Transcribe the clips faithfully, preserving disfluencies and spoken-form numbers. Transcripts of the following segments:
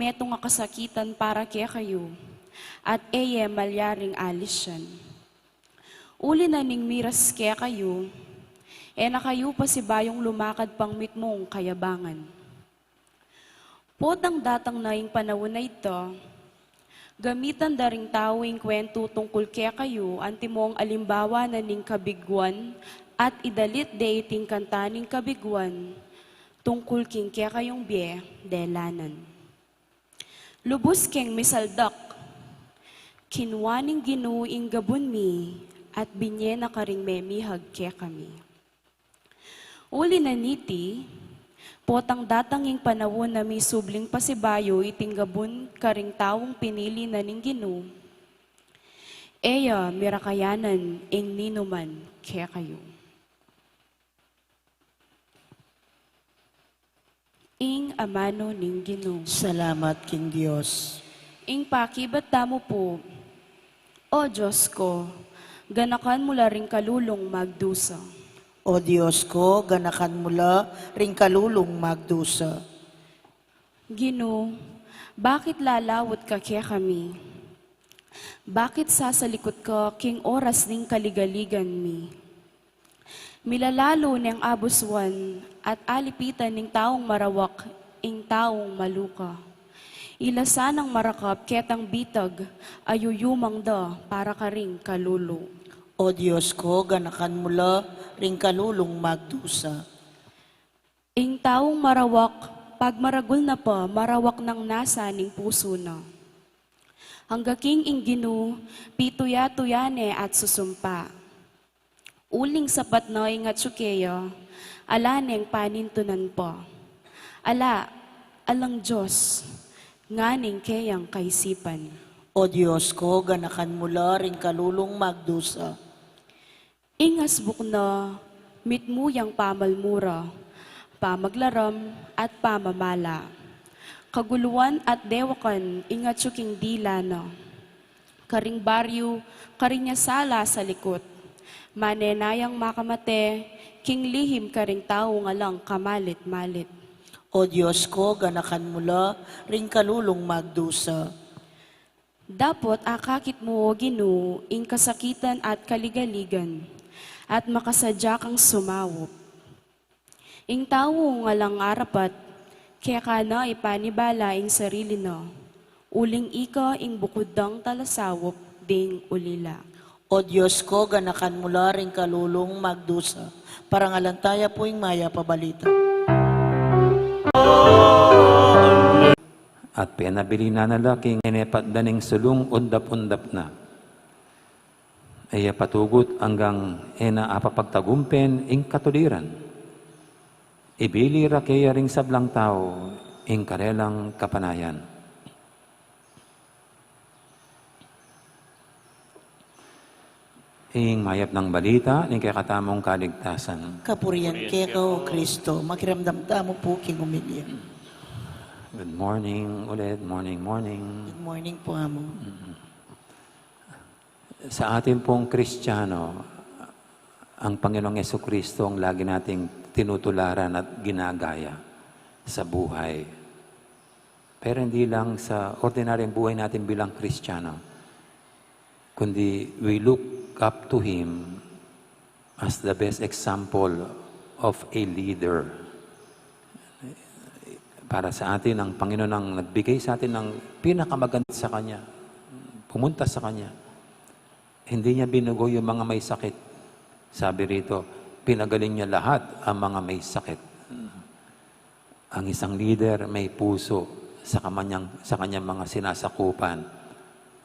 netung a kasakitan para kekayu, at e ye malyaring alisan. Uli na ning miras kekayu, e na kayu pasibayung lumakad pang mitmung kayabangan. Potang datang na ing panaun a ita, gamitan da ring tau ing kuwentu tungkul kekayu antimong alimbawa na ning kabiguan, at idalit de iting kanta ning kabiguan tungkul king kekayung bie delanan. Lubus keng misaldak, kinua ning Ginu ing gabun mi, at binye na karing memihag kekami. Uli na niti, potang datang ing panaun a misubling pasibayu iting gabun karing taung pinili na ning Ginu, e ya mirakayanan ing ninuman kekayu. Ing amanu ning Ginu. Salamat king Dios. Ing pakibat tamu pu. O Dios ko, ganakan mu la ring kalulung magdusa. O Dios ko, ganakan mu la ring kalulung magdusa. Ginu, bakit lalawut ka kekami? Bakit sasalikut ka king oras ning kaligaligan mi? Milalalu neng abusuan at alipitan ning taung marawak ing taung maluka. Ila sanang marakap ketang bitag a yuyumang da para karing kalulu. O Dios ko, ganakan mu la ring kalulung magdusa. Ing taung marawak, pagmaragul na pa, marawak nang nasa ning pusu na. Angga king ing Ginu, pituya-tuya ne at susumpa. Uling sapat na ing atsu keya, ala neng panintunan pa. Ala, alang Dios, nganing keyang kaisipan. O Dios ko, ganakan mu la ring kalulung magdusa. Ing asbuk na mitmu yang pamalmura, pamaglaram, at pamamala. Kaguluan at dewakan ing atsu king dila na. Karing baryu, karin ya sala salikut. Mane na yang makamate, king lihim karing taung alang kamalit-malit. O Dios ko, ganakan mu la ring kalulung magdusa. Dapot akakit mu, O Ginu, ing kasakitan at kaligaligan, at makasadya kang sumaup. Ing taung alang arapat, keka na ipanibala ing sarili na, uling ika ing bukud dang talasaup ding ulila. O Dios ko, ganakan mu la ring kalulung magdusa. Parangalan taya pu ing mayap a balita. At penabilin na la king enepat da ning sulung undap-undap na. E ya patugut anggang e na apapagtagumpen ing katuliran. Ibili ra keya ring sablang tau ing karelang kapanayan. Ing mayap nang balita ning kekatamung kaligtasan. Kapurian keka, O Kristo. Makiramdam tamu pu king umilya. Good morning ulit, morning, morning. Good morning pu, Amo. Mm-mm. Sa atin pong Kristiyano, ang Panginoong Jesucristo ang lagi nating tinutularan at ginagaya sa buhay. Pero hindi lang sa ordinaryong buhay natin bilang Kristiyano, kundi we look up to Him as the best example of a leader. Para sa atin, ang Panginoon ang nagbigay sa atin ng pinakamaganda sa Kanya. Pumunta sa Kanya. Hindi niya binugo yung mga may sakit. Sabi rito, pinagaling niya lahat ang mga may sakit. Ang isang leader may puso sa kamanyang, sa kanyang mga sinasakupan,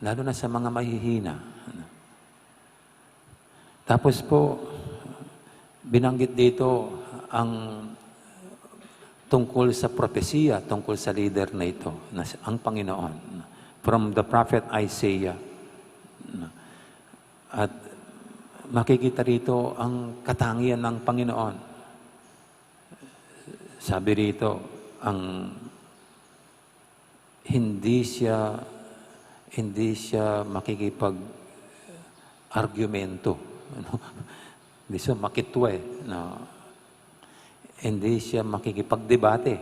lalo na sa mga mahihina. Tapos po, binanggit dito ang tungkol sa propesiya, tungkol sa leader na ito, na si, ang Panginoon. From the prophet Isaiah. At makikita rito ang katangian ng Panginoon. Sabi rito, ang hindi siya, hindi siya makikipag-argumento. Ano? Hindi siya makitwe, no? Hindi siya makikipagdebate.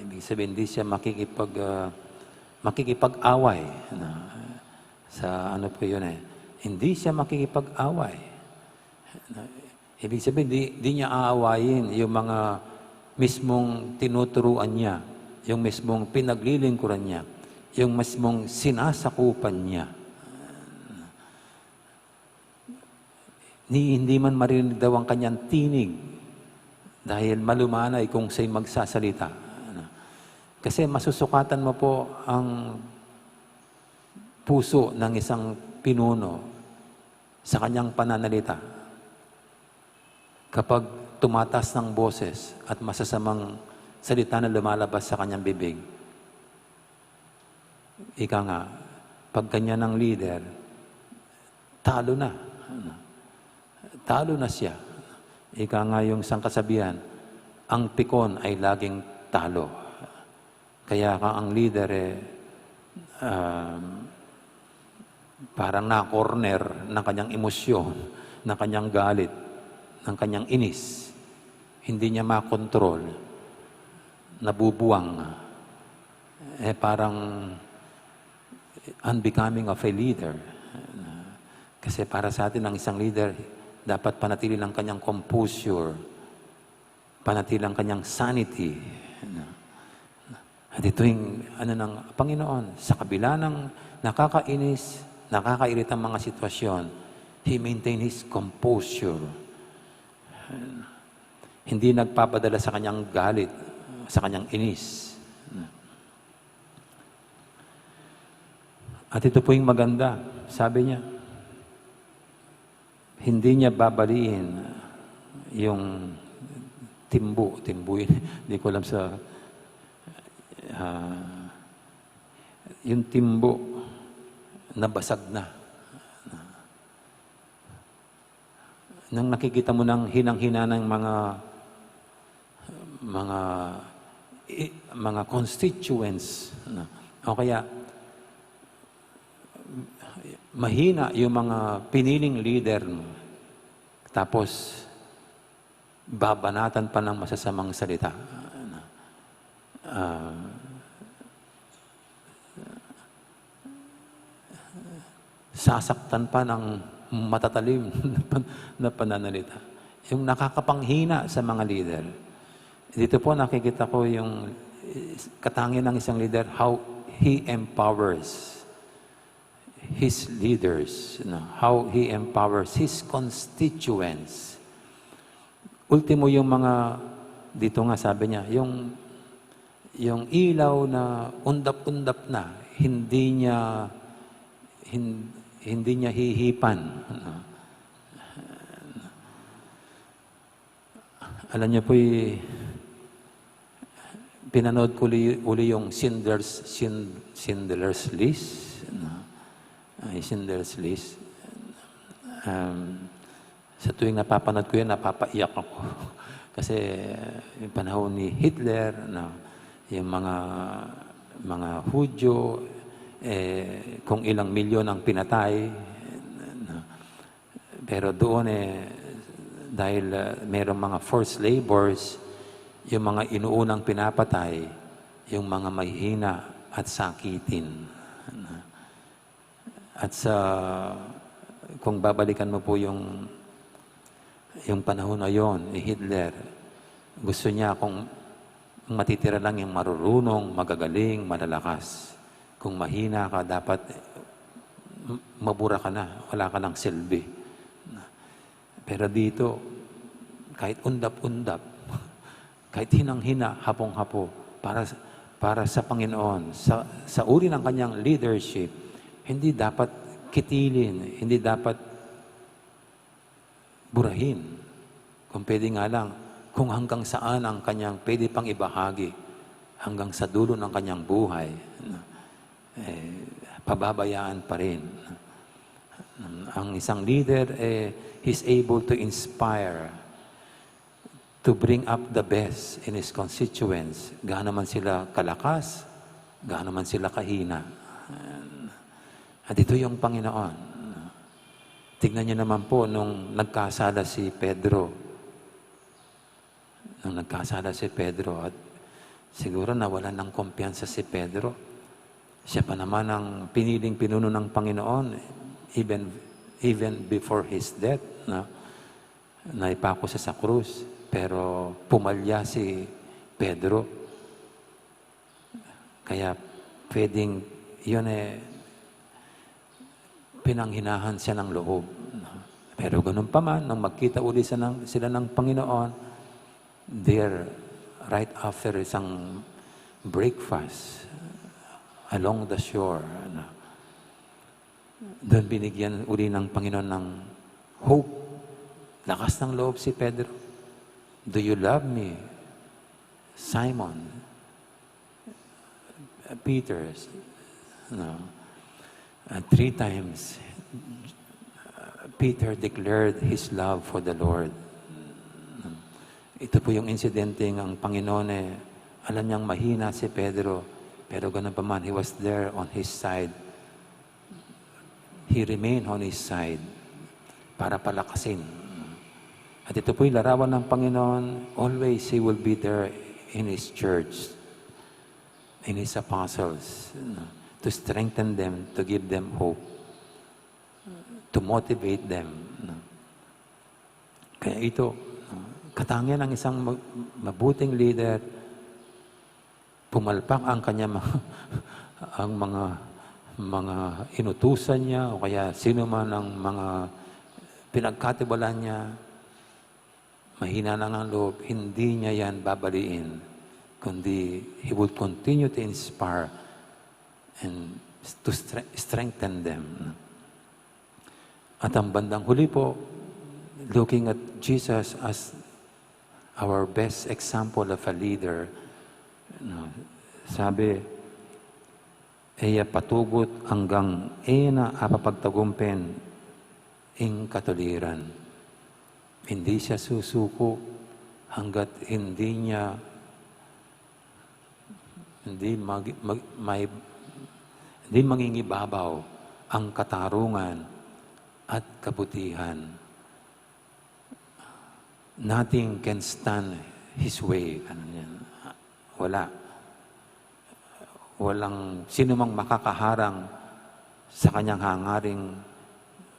Ibig sabihin, hindi siya makikipag, ah, makikipag-away. Na, sa ano po yun eh, hindi siya makikipag-away. Na, ibig sabihin, di, di niya aawayin yung mga mismong tinuturuan niya, yung mismong pinaglilingkuran niya, yung mismong sinasakupan niya. Ni, hindi man marinig daw ang kanyang tinig dahil malumanay kung siya'y magsasalita. Kasi masusukatan mo po ang puso ng isang pinuno sa kanyang pananalita. Kapag tumataas ng boses at masasamang salita na lumalabas sa kanyang bibig, ika nga, pag ganyan ang leader, talo na. Talo na siya. Ika nga yung isang kasabihan, ang pikon ay laging talo. Kaya ka ang leader eh, um, parang na-corner ng kanyang emosyon, ng kanyang galit, ng kanyang inis. Hindi niya makontrol, nabubuwang. Eh, parang unbecoming of a leader. Kasi para sa atin, ang isang leader, dapat panatili lang kanyang composure, panatili lang kanyang sanity. At ito yung, ano, ng Panginoon, sa kabila ng nakakainis, nakakairitang mga sitwasyon, he maintained his composure. Hindi nagpapadala sa kanyang galit, sa kanyang inis. At ito po yung maganda, sabi niya, hindi niya babaliin yung timbu, timbu yun, hindi ko alam sa, ah, yung timbu na basag na. Nang nakikita mo ng hinang-hina ng mga, mga, i-, mga constituents, no? O kaya, mahina yung mga piniling leader mo, tapos babanatan pa ng masasamang salita. Ah, sasaktan pa ng matatalim na pan-, na pananalita. Yung nakakapanghina sa mga leader. Dito po nakikita ko yung, eh, katangian ng isang leader, how he empowers his leaders, no? How he empowers his constituents. Ultimo yung mga, dito nga sabi niya, yung, yung ilaw na undap-undap na, hindi niya, hin-, hindi niya hihipan, no? Alam niyo po, pinanood ko uli, uli yung Schindler's, Schind-, Schindler's List, no? Ay, Schindler's List. Um, sa tuwing napapanood ko yan, napapaiyak ako. Kasi yung panahon ni Hitler, no? Yung mga, mga Hudyo, eh, kung ilang milyon ang pinatay, no? Pero doon, eh, dahil, ah, merong mga forced labors, yung mga inuunang pinapatay, yung mga mahihina at sakitin. At sa, kung babalikan mo po yung, yung panahon na yon ni Hitler, gusto niya kung matitira lang yung marurunong, magagaling, malalakas. Kung mahina ka, dapat m-, mabura ka na, wala ka nang silbi. Pero dito, kahit undap-undap, kahit hinang-hina, hapong-hapo, para, para sa Panginoon, sa, sa uri ng kanyang leadership, hindi dapat kitilin, hindi dapat burahin. Kung pwede nga lang, kung hanggang saan ang kanyang pwede pang ibahagi hanggang sa dulo ng kanyang buhay, no? Eh, pababayaan pa rin. Ang isang leader, eh, he's able to inspire, to bring up the best in his constituents. Gaano man sila kalakas, gaano man sila kahina. At ito yung Panginoon. Tignan niyo naman po nung nagkasala si Pedro. Nung nagkasala si Pedro at siguro nawalan ng kumpiyansa si Pedro, Siya pa naman ang piniling pinuno ng Panginoon, even, even before his death, no? Naipaku siya sa krus, pero pumalya si Pedro. Kaya pwedeng yun, eh, pinanghinahan siya ng loob. Pero ganun pa man, nung magkita uli sa ng, sila ng Panginoon, there, right after isang breakfast, along the shore, ano, doon binigyan uli ng Panginoon ng hope. Lakas ng loob si Pedro. "Do you love me, Simon?" Peter, no? Uh, three times, uh, Peter declared his love for the Lord. Ito po yung insidente ng Panginoon, eh, alam niyang mahina si Pedro, pero ganun pa man, he was there on his side. He remained on his side para palakasin. At ito po'y larawan ng Panginoon, always He will be there in His church, in His apostles, no? To strengthen them, to give them hope, to motivate them, no? Kaya ito, no? Katangian ng isang ma-, mabuting leader, pumalpak ang kanya mga, ang mga, mga inutusan niya o kaya sino man ang mga pinagkatiwalaan niya, mahina lang ang loob, hindi niya yan babaliin, kundi he will continue to inspire and to stre-, strengthen them. At ang bandang huli po, looking at Jesus as our best example of a leader, no, sabi, "E ya patugut anggang e na apapagtagumpen ing katuliran." Hindi siya susuko hanggat hindi niya, hindi mag-, mag-, may, hindi mangingibabaw ang katarungan at kabutihan. Nothing can stand his way. Ano yan? Wala. Walang sinumang makakaharang sa kanyang hangaring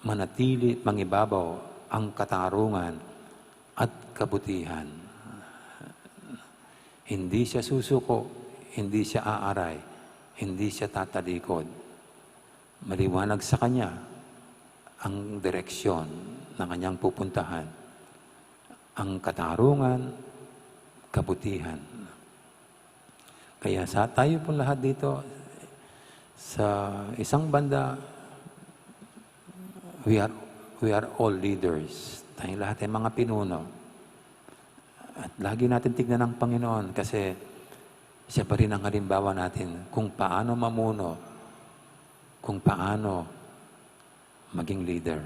manatili, mangibabaw ang katarungan at kabutihan. Hindi siya susuko, hindi siya aaray, hindi siya tatalikod. Maliwanag sa kanya ang direksyon na kanyang pupuntahan, ang katarungan, kabutihan. Kaya sa tayo pong lahat dito, sa isang banda, we are, we are all leaders. Tayong lahat ay mga pinuno. At lagi natin tignan ang Panginoon kasi siya pa rin ang halimbawa natin kung paano mamuno, kung paano maging leader.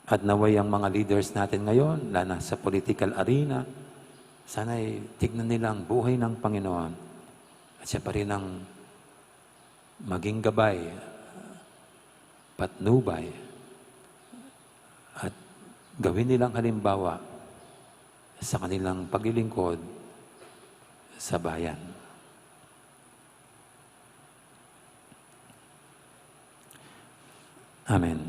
At naway ang mga leaders natin ngayon, lalo na sa political arena, sana'y tignan nila ang buhay ng Panginoon. At siya pa rin ang maging gabay, patnubay, at gawin nilang halimbawa sa kanilang paglilingkod sa bayan. Amen.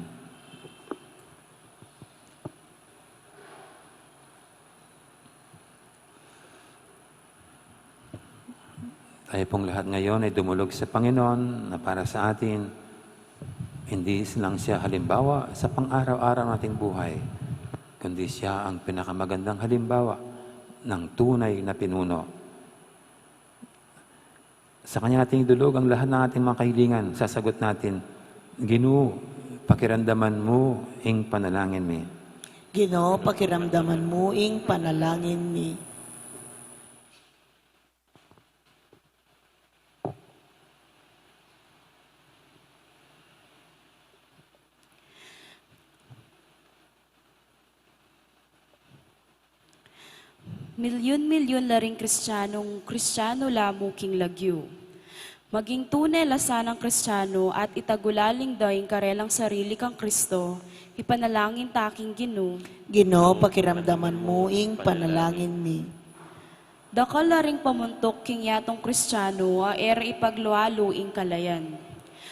Tayo pong lahat ngayon ay dumulog sa Panginoon na para sa atin, hindi lang siya halimbawa sa pang-araw-araw nating buhay, kundi siya ang pinakamagandang halimbawa ng tunay na pinuno. Sa kanya nating idulog ang lahat ng ating mga kahilingan. Sasagot natin, "Ginu, pakiramdaman mu ing panalangin mi." Ginu, pakiramdaman mu ing panalangin mi. Milyun-milyun la ring Kristianong Kristiano la mu king lagyu. Maging tune la sanang Kristiano at itagulaling da ing karelang sarili kang Kristo, ipanalangin ta king Ginu. Ginu, pakiramdaman mu ing panalangin mi. Dakal la ring pamuntuk king yatung Kristiano a e ra ipaglualu ing kalayan.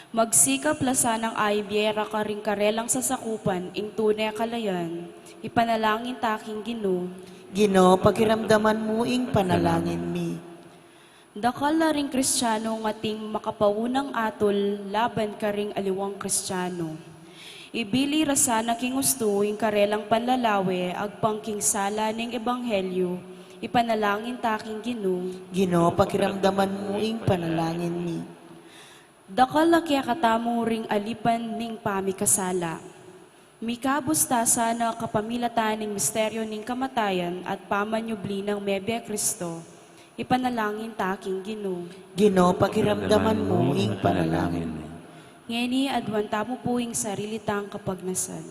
Magsikap la sanang aibie ra karing karelang sasakupan ing tune kalayan, ipanalangin ta king Ginu. Ginu, pakiramdaman mu ing panalangin mi. Dakal la ring Kristianong ating makapaunang atul laban karing aliwang Kristiano. Ibili ra sana king ustu ing karelang panlalawe agpang king sala ning ebanghelyo, ipanalangin ta king Ginu. Ginu, pakiramdaman mu ing panalangin mi. Dakal la kekatamu ring alipan ning pamikasala. Mikabus ta sana kapamilatan ning misteryo ning kamatayan at pamanyubli nang mebie Kristo. Ipanalangin ta king Ginu. Ginu, pakiramdaman mu ing panalangin mi. Ngeni, aduan tamu pu ing sarili tang kapagnasan.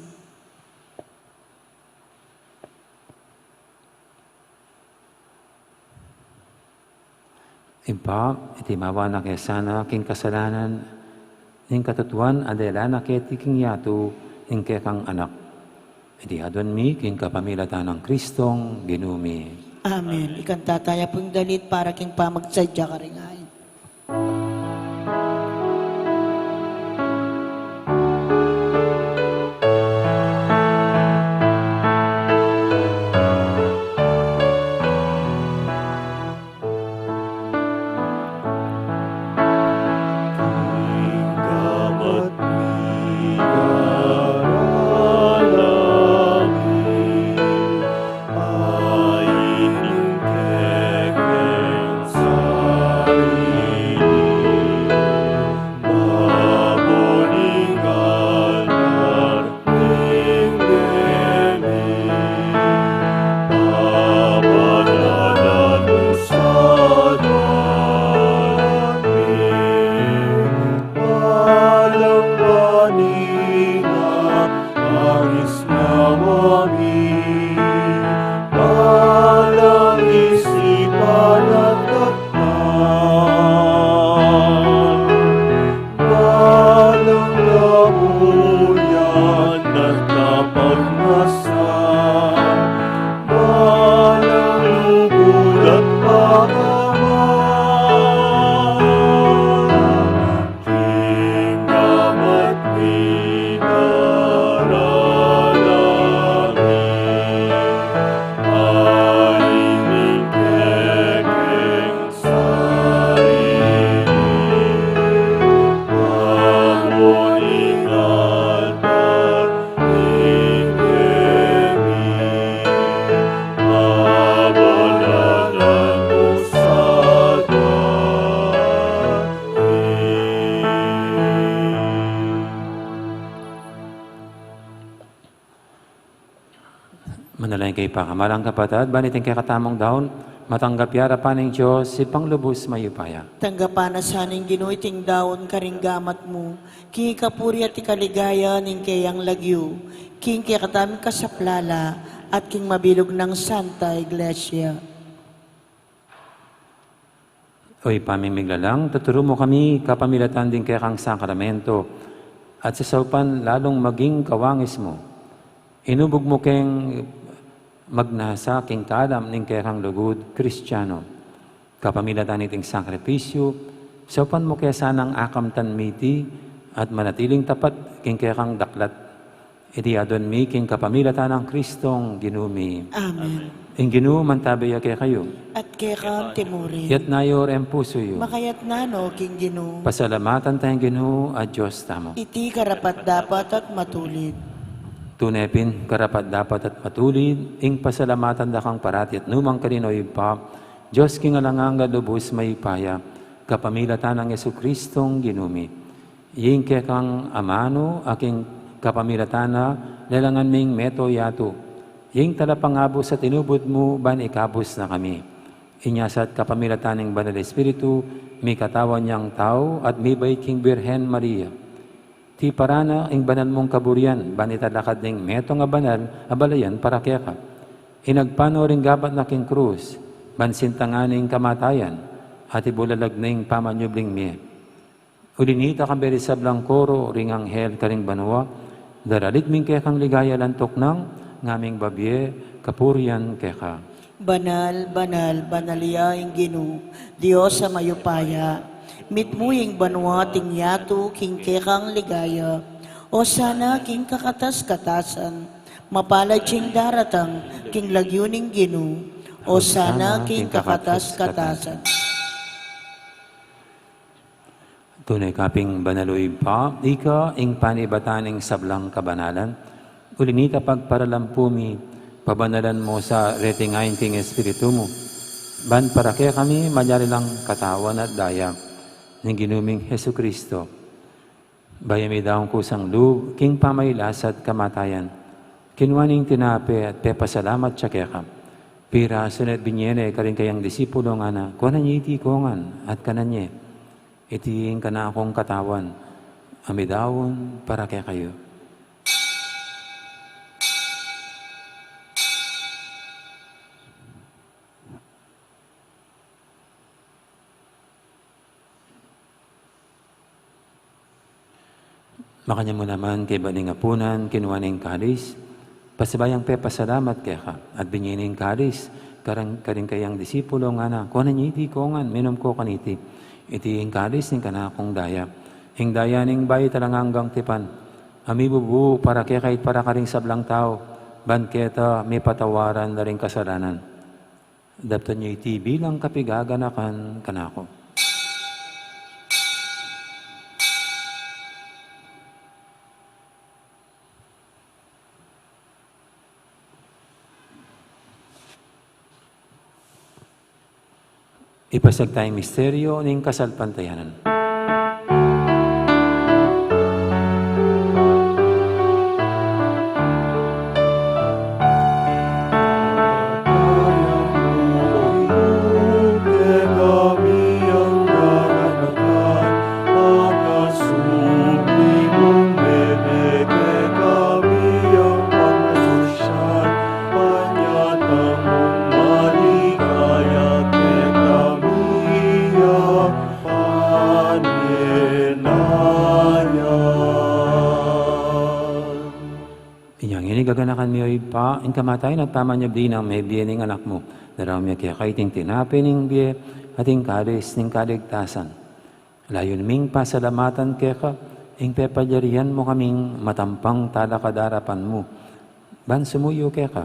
Ibpa, iti mawa na ke sana king kasalanan ning katutuan a dela na keti king yatu ning kekang Anak. Iti aduan mi king kapamilatan nang Kristong Ginu mi. Amen. Ikanta taya pu ing dalit para king pamagsadya karing ain. Balang labuyan at kapagnasan, balang lugud at pakamal, king gamat mi daralangin, ay ning kekeng Manalangin kayu, pakamalan kung kapatad, ban iting kekatamung daun, matanggap ya arapan ning Dios, Ibpang lubus mayupaya. Tanggapan na sa ning Ginu iting daun karing gamat mu, king ikapuri at ikaligaya ning keyang lagyu, king kekatamung kasaplalan, at king mabilug nang Santa Iglesia. O Ibpa ming miglalang, tuturu mu kami kapamilatan ding kekang sakramento, at sasaupan lalung maging kawangis mu. Inubug mu keng magnasa king kalam ning kekang lugud Kristiano. Kapamilatan niting sakripisyu, saupan mu ke sanang akamtan miti at manatiling tapat king kekang daklat. Iti aduan mi king kapamilatan nang Kristong Ginu mi. Amen. Ing Ginu mantabe ya kekayu. At keka mu rin. Itas yu ring pusu yu. Makaitas no king Ginu. Pasalamatan taya ing Ginu a Dios tamu. Iti karapat-dapat at matulid. Tune pin karapat-dapat at matulid ing pasalamatan da kang parati at nukarin man, O Ibpa, Dios king alang angga, lubus mayupaya, kapamilatan nang Jesukristong Ginu mi. Ing kekang amanu a king kapamilatan na lelangan ming meto yatu. Ing talapangabus a tinubud mu ban ikabus na kami. Inya sa at kapamilatan ning Banal Espiritu, mikatawan yang tau at mibait king Birhen Maria. Tiparan na ing banal mung kaburian ban italakad ning metung a banal a balayan para keka. Inagpang no ring gabat na king krus ban sintangan ing kamatayan at ibulalag na ing pamanyubling mie. Uli nita, kambe ring sablang koro ring anghel karing banua, daralit ming kekang ligaya lantuk nang ngaming babie kapurian keka. Banal, banal, banal ya ing Ginu, Dios a mayupaya. Mitmu ing banua at ing yatu king kekang ligaya. Osana king kakatas-katasan. Mapalad ya ing daratang king lagyu ning Ginu. Osana king kakatas-katasan. Tune ka pin banal, o Ibpa, ika ing panibatan ning sablang kabanalan. Uli na nita, pagparalampu mi, pabanalan mu sa reting ain king Espiritu mu, ban para kekami malyari lang katawan at daya ning Ginu ming Jesucristo. Bayu midaun kusang lub king pamagkasakit at kamatayan, kinua ne ing tinape at pepasalamat ya keka. Pirasu ne at binie ne karing kayang disipulo, ngana, kuanan ye iti kongan at kanan ye. Iti ing kanakung katawan a midaun para kekayu. Makanyan mu naman kaybat ning apunan, kinua ne ing kalis, pasibayu yang pepasalamat keka, at binie ne ing kalis karing, karing kayang disipulo, ngana, kuanan ye iti kongan, minum ko kaniti. Iti ing kalis ning kanakung daya, ing daya ning bayu at alang anggang tipan, a mibubu para keka at para karing sablang tau, ban keta mipatawaran la ring kasalanan. Daptan ye iti bilang kapaganakan kanaku. Ipasiag taya ing misteryu ning kasalpantayanan. Inya ngeni gaganakan mi, o Ibpa, ing kamatayan at pamanyubli nang mebie ning Anak mu. Daraun mi keka iting tinape ning bie at ing kalis ning kaligtasan. Layun ming pasalamatan keka ing pepalyarian mu kaming matampang talakad king arapan mu ban sumuyu keka.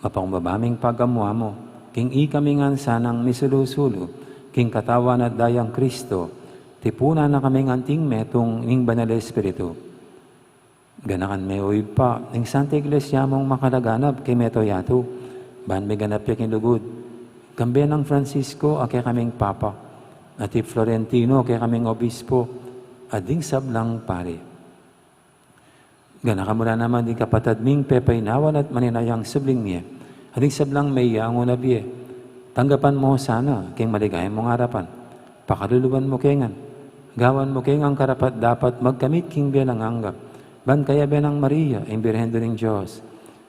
Mapakumbaba ming pagamu-amu king ikami ngan sanang misulu-sulu king katawan at dayang Kristo, tipunan na kaming anting metung ning Banal Espiritu. Ganakan me, o Ibpa, ing Santa Iglesia mung makalaganap king mabilug a yatu, ban miganap ya king lugud, kambe nang Francisco a kekaming Papa, at i Florentino a kekaming Obispo, at ding sablang pari. Ganakan mu la naman ding kapatad ming pepainawa at maninayang subling mie, at ding sablang meyangu na bie. Tanggapan mu la sana king maligaya mung arapan. Pakalulu mu ke ngan. Gawan mu ke ngan karapat-dapat magkamit king bie alang angga, ban kayabe nang Maria, ing Birhen Indu ning Dios,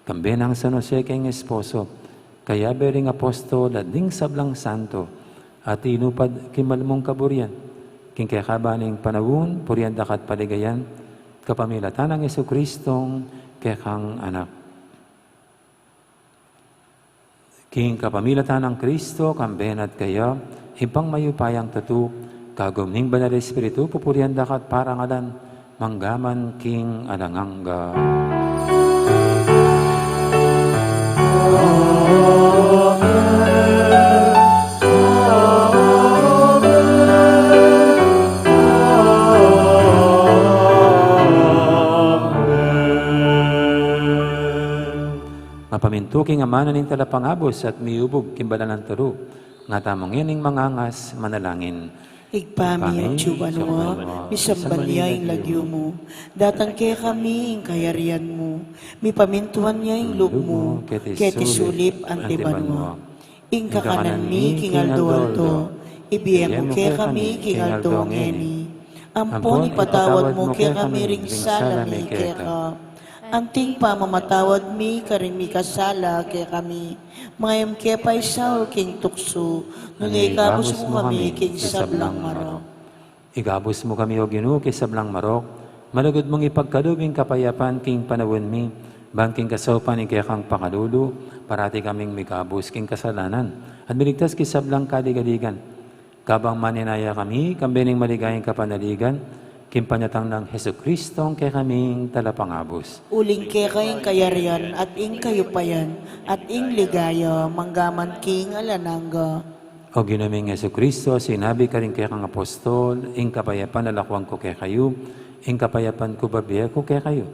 kambe nang San Jose king esposo, kayabe ring apostol at ding sablang santo a tinupad king mal mung kaburian, king kekaban ning panaun, purian da ka at paligayan, kapamilatan nang Jesucristong kekang Anak. King kapamilatan nang Kristo, kambe na at kaya, Ibpang mayupayang tutu, kagum ning Banal Espiritu, pupurian da ka at parangalan, mangga man king alang angga. Mapamintu king amanan ning Talapangabus at miubug king banalan a turu, nga tamu ngening mangangas manalangin. Ibpa mi, atsu ka banua, misamban ya ing lagyu mu, datang kekami ing kayarian mu, mipamintuan ya ing lub mu, keti sulip anti banua. Ing kakanan mi king aldo-aldo, ibie mu kekami king aldo ngeni. Ampon ipatawad mu kekami ring sala mi keka, anting pamamatawad mi karing mikasala kekami. Manga e mu ke paisaul king tuksu, nune ikabus mu kami king sablang marok. Ikabus mu kami, O Ginu, king sablang marok, malugud mung ipagkalub ing kapayapan king panaun mi, ban king kasaupan ning kekang pakalulu, parati kaming mikabus king kasalanan at miligtas king sablang kaligaligan. Kabang maninaya kami, kambe ning maligayang kapanaligan, king panyatang nang Jesucristo, ing kekaming talapangabus. Uling keka ing kayarian, at ing kayupayan, at ing ligaya, manggaman king alang angga. O Ginu ming Jesucristo, sinabi karing kekang apostol, ing kapayapan lalakuan ku kekayu, ing kapayapan ku bibie ku kekayu.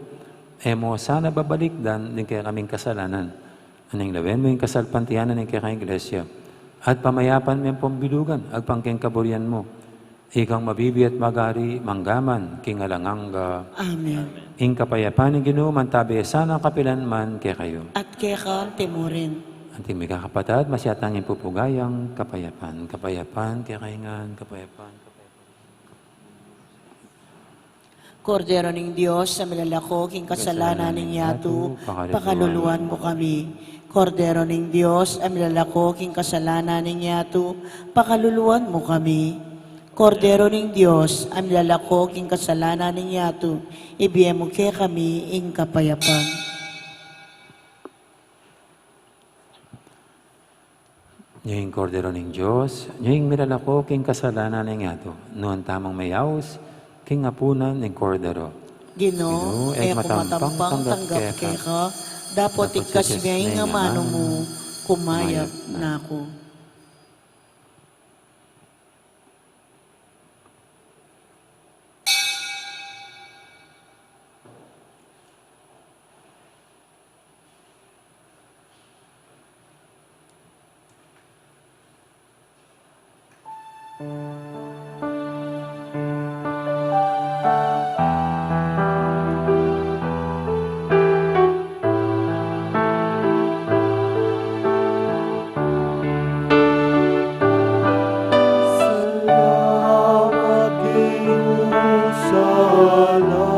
E mu sana babalikdan ding kekaming kasalanan, nune lawen mu ing kasalpantayanan ning kekang Iglesia, at pamayapan me ampong bilugan agpang king kaburian mu. Ikang mabibie at mag-ari manggaman king alang angga. Amen. Ing kapayapan ning Ginu mantabi sana kapilan man kekayu. At keka anti murin. Anting mikakapatad, masyatang ing pupugayang kapayapan. Kapayapan kekayu ngan, kapayapan, kapayapan. Kordero ning Dios, a milalako king kasalanan ning yatu, pakaluluan mu kami. Kordero ning Dios, a milalako king kasalanan ning yatu, pakaluluan mu kami. Kordero ning Dios, a milalako king kasalanan ning yatu, ibie mu kekami ing kapayapan. Nya ing Kordero ning Dios, nya ing milalako king kasalanan ning yatu. Nuan tamung mayaus king apunan ning Kordero. Ginu, e ku matampang tanggap keka, dapot ikasmu ing amanu mu, kumayap na ku. Salamat, Ginu, salamat.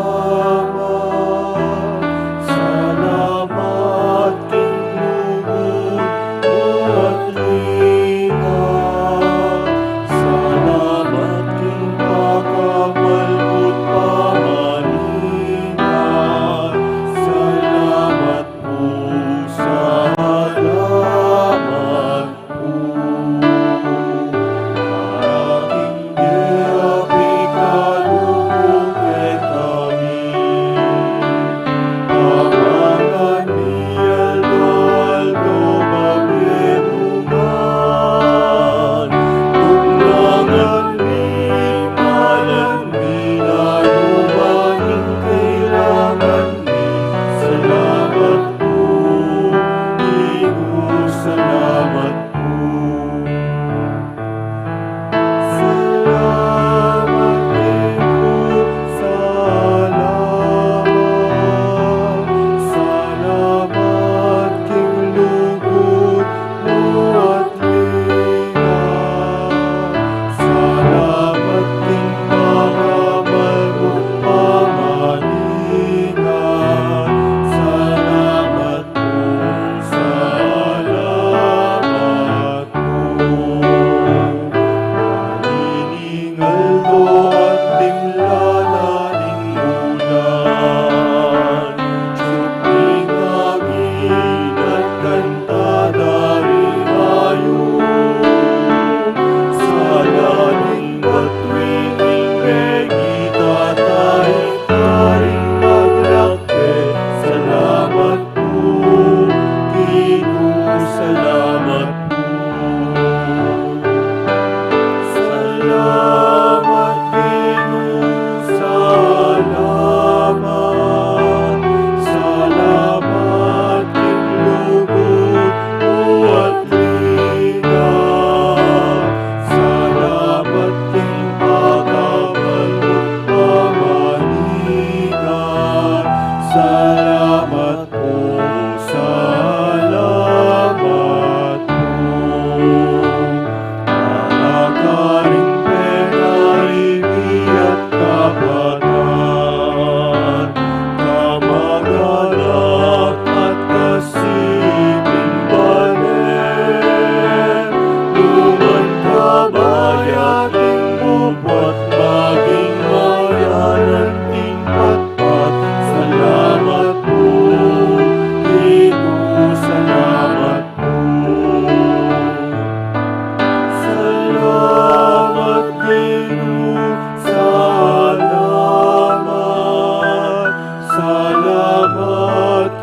Salamat king lugud mu at lingap. Salamat king pakamalbut pamaningan. Salamat pu, salamat pu. Para king dia pikalubung kekami.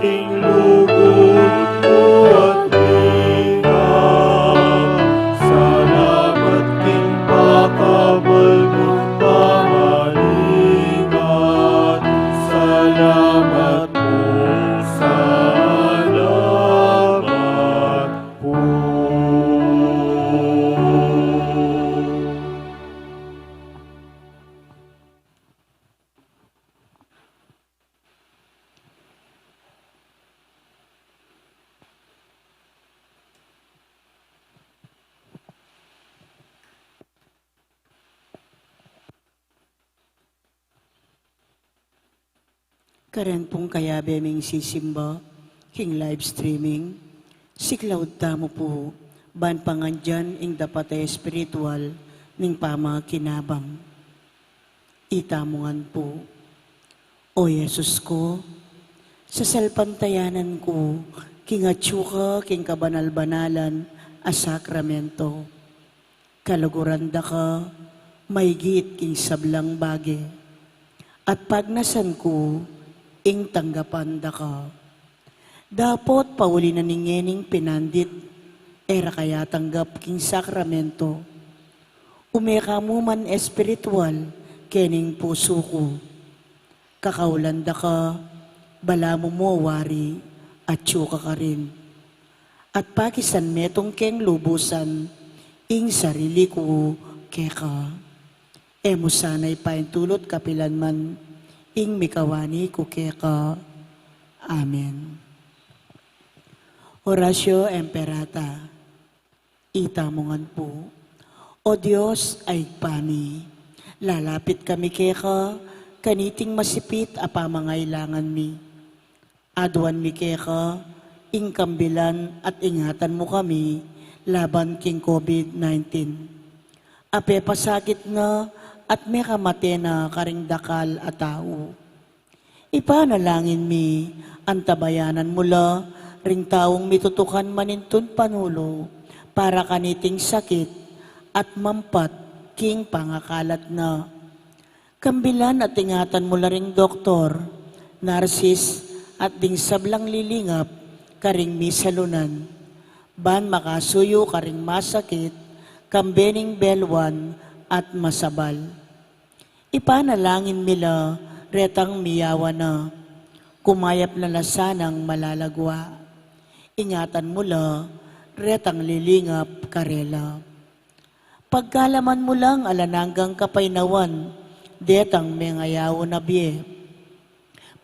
King lugud ku at lingap, salamat king pakabal mung pamalingat, salamat pu, salamat pu. Karin pung kayabe ming sisimba king live streaming, siklaud tamu pu ban pangandian ing dapat a espiritual ning pamakinabang. Itamu ngan pu. O Jesus ku, sasalpantayanan ku king atyu ka king kabanal-banalan a sakramento. Kaluguran da ka maigit king sablang bage, at pagnasan ku ing tanggapan da ka. Dapot pauli na ning ngening pinandit, e ra ka yatanggap king sakramento. Ume ka mu man espiritual kening pusu ku. Kakaulan da ka, balamu mu wari, atyu ka karin. At pakisan metung keng lubusan ing sarili ku keka. E mu sana ipaintulut kapilan man ing mikawani ku keka. Amen. Oratio Imperata. Itamu ngan pu. O Dios a Ibpa mi, lalapit kami keka kaniting masipit a pamangailangan mi. Aduan mi keka ing kambilan at ingatan mu kami laban king COVID nineteen. Apepasakit na at mekamate na karing dakal a tau. Ipanalangin mi, antabayanan mu la ring taung mitutukan manintun panulu para kaniting sakit at mampat king pangakalat na. Kambilan at ingatan mu la ring doktor, narsis, at ding sablang lilingap karing misalunan, ban makasuyu karing masakit, kambe ning belwan at masabal. Ipanalangin mi la retang miyawa na, kumayap na la sanang malalagwa. Ingatan mu la retang lilingap karela. Pagkalaman mu lang alang anggang kapaynawan detang mengayaun a bie.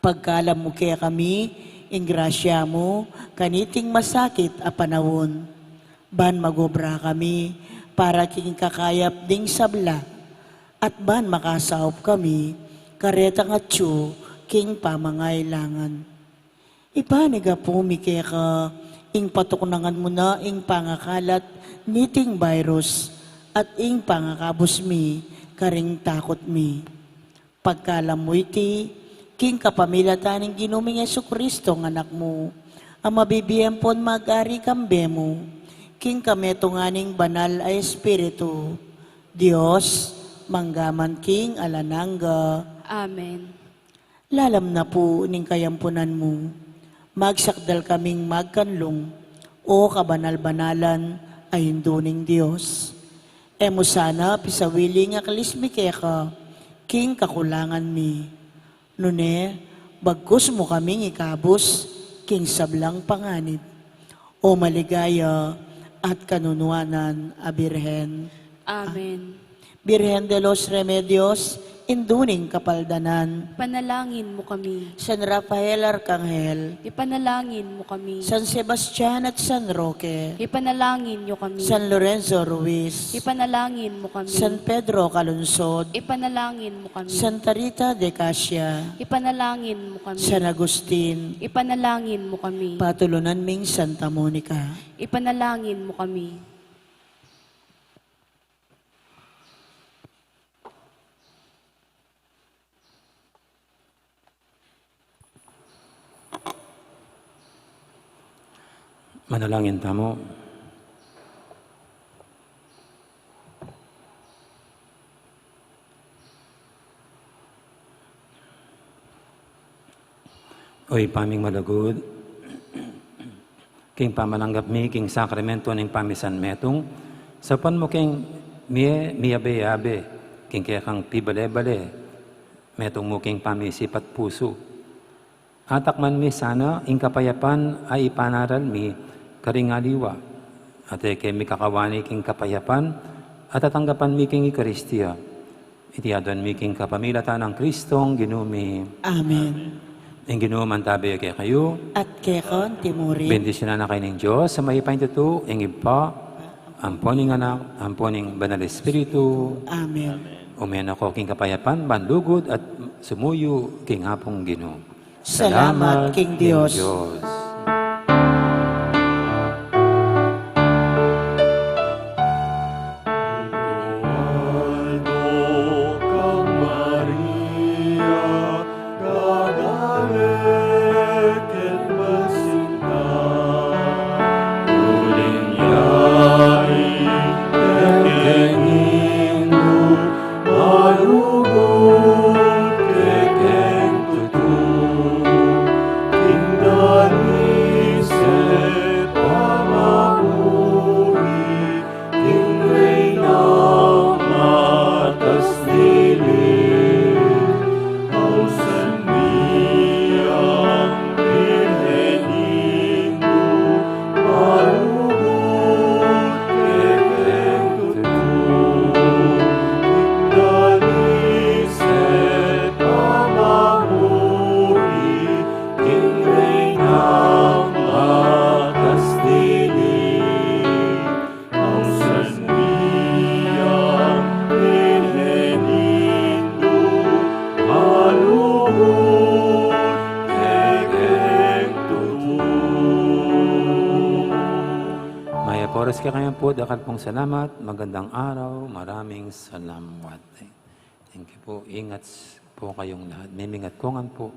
Pagkalam mu kekami ing grasya mu kaniting masakit a panaun, ban magobra kami para king kakayap ding sabla, at ban makasaup kami karetang atyu king pamangailangan. Ipanyawad mi keka ing patuknangan mu na ing pangakalat niting virus at ing pangakabus mi karing takut mi. Pagkalam mu iti king kapamilatan ning Ginu ming Jesucristo, ing Anak mu, a mabibie ampon mag-ari kambe mu king kametungan ning Banal a Espiritu, Dios, mangga man king alang angga. Amen. Lalam na pu ning kayampunan mu, magsakdal kaming magkanlung, O kabanal-banalan a Indu ning Dios. E mu sana pisawili ing aklis mi keka king kakulangan mi. Nune, bagkus mu kaming ikabus king sablang panganib, O maligaya at kanunuanan a Birhen. Amen. Birhen de los Remedios, Indu ning Kapaldanan. Ipanalangin mu kami. San Rafael Arkanghel. Ipanalangin mu kami. San Sebastian at San Roque. Ipanalangin yu kami. San Lorenzo Ruiz. Ipanalangin mu kami. San Pedro Calungsod. Ipanalangin mu kami. Santa Rita de Casia. Ipanalangin mu kami. San Agustin. Ipanalangin mu kami. Patulunan ming Santa Monica. Ipanalangin mu kami. Manalangin tamu. O Ibpa ming malugud, King pamalanggap mi king sakramento ning pamisan metung, saupan mu king mie miyabe-yabe king kekang pibale-bale metung mu king pamisip at pusu. Atakman mi sana ing kapayapan a ipanaral mi karing aliwa, at e ke mi kakawani king kapayapan a tatanggapan mi king Eukaristia. Iti aduan mi king kapamilatan nang Kristong Ginu mi. Amen. Ing Ginu mantabe kekayu. At keka mu rin. Bendisyunan na kayu ning Dios a mayupaya king tutu, ing Ibpa, ampo ning Anak, ampo ning Banal Espiritu. Amen. Ume na ko king kapayapan, manlugud at sumuyu king Apung Ginu. Salamat king Dios. Malugud kekeng tutu, king dalisep a mamuri, king reynang matas dili. Ausan mi ing Birhen Indu, malugud kekeng tutu, king dalisep a mamuri, king reynang matas dili. Ausan mi ing Birhen Indu, malugud kekeng tutu. Mayap a oras kekayu pu, dakal pung salamat, magandang araw, maraming salamat. Thank you po. Ingat po kayong lahat. Mimingat ko ngan po.